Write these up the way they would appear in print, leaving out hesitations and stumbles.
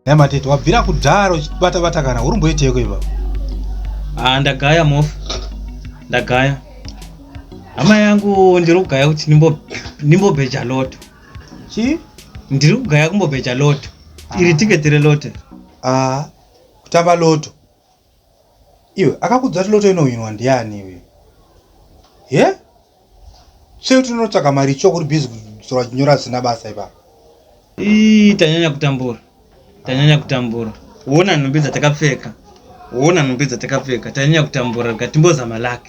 Nhai matete wabvira kudhara uchibata bata kana uri mboiteiko ipapo? Ah, ndagaya mofu. Ndagaya. Hama yangu ndiri kugaya kuti ndimbo ndimbobheja loto. Chii? Ndiri kugaya kumbobheja loto. Iri tiketi reloto. Ah, kutamba loto. Iwe akakudza kuti loto inohwinwa ndiani iwe? Ye? Sei kuti unotsvaga mari choko uri busy kudzora chinyora zvisina basa ipapo? Ii, tanyanya kutambura. Tanyanya kutambura. Wona nhumbi dzatakapfeka. Wona nhumbi dzatakapfeka. Tanyanya kutambura rega timbozama luck.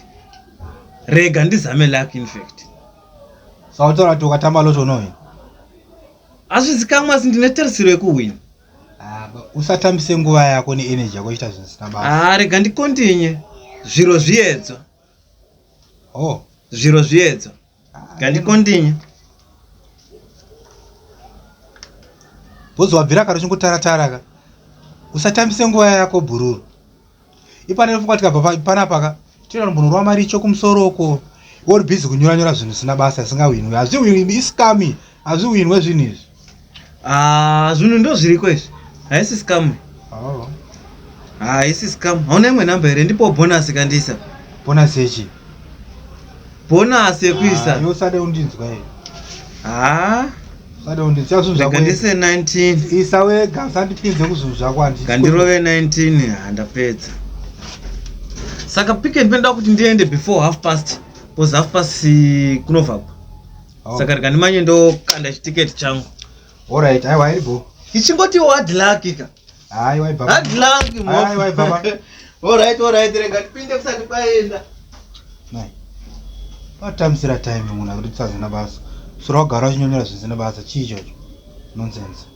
Rega ndizame luck in fact. Saka utaura kuti ukatamba loto unohwina? Hazvizikamwa asi ndine tarisiro yekuhwina. Ah, usatambise nguva yako neenergy yako uchiita zvinhu zvisina basa. Ah, rega ndikontinye. Zviro zviyedzwa. Oh. Zviro zviedzo. Gandikontinye. Bozi wabvira kare uchingotara tara ka. Usatambise nguva yako bhururu. Ipane funga tikabva panapa ka. Tinoenda kumbonorwa maricho kumusoro uko. Iwe uri busy kunyora nyora zvinhu zvisina basa zvisingawinwi. Hazviwinwi iskami. Hazviwinwe zvinhu izvi. Ah, zvinhu ndozviriko izvi. Haisi scam. Oh. Haisi scam. Hauna imwe number here? Ndipo bonus kandisa. Bonus yechi? Bonus yekuisa. Ah, iwe usade undinzwa iwe. Ah. Usade undinzwa zvinhu zvako. Rega ndise 19. Isa wega usandipinze kuzvinhu zvako handisi. Ngandirove 19 ah, ndapedza. Saka pick and pay kuti ndiende before half past. Because half past eh, kunovhagwa. Oh. Saka rega ndimanye ndokanda chitiketi changu. Alright, aiwa iri bho. Ichingoti hard luck ka. Aiwa ibva. Hard luck mo. Aiwa ibva. Alright, alright, rega ndipinde kusati kwaenda. Nai. Patambisira time munhu akuti tisazina basa. Sura wagara uchinyonyora zvisina basa chii ichocho? Nonsense.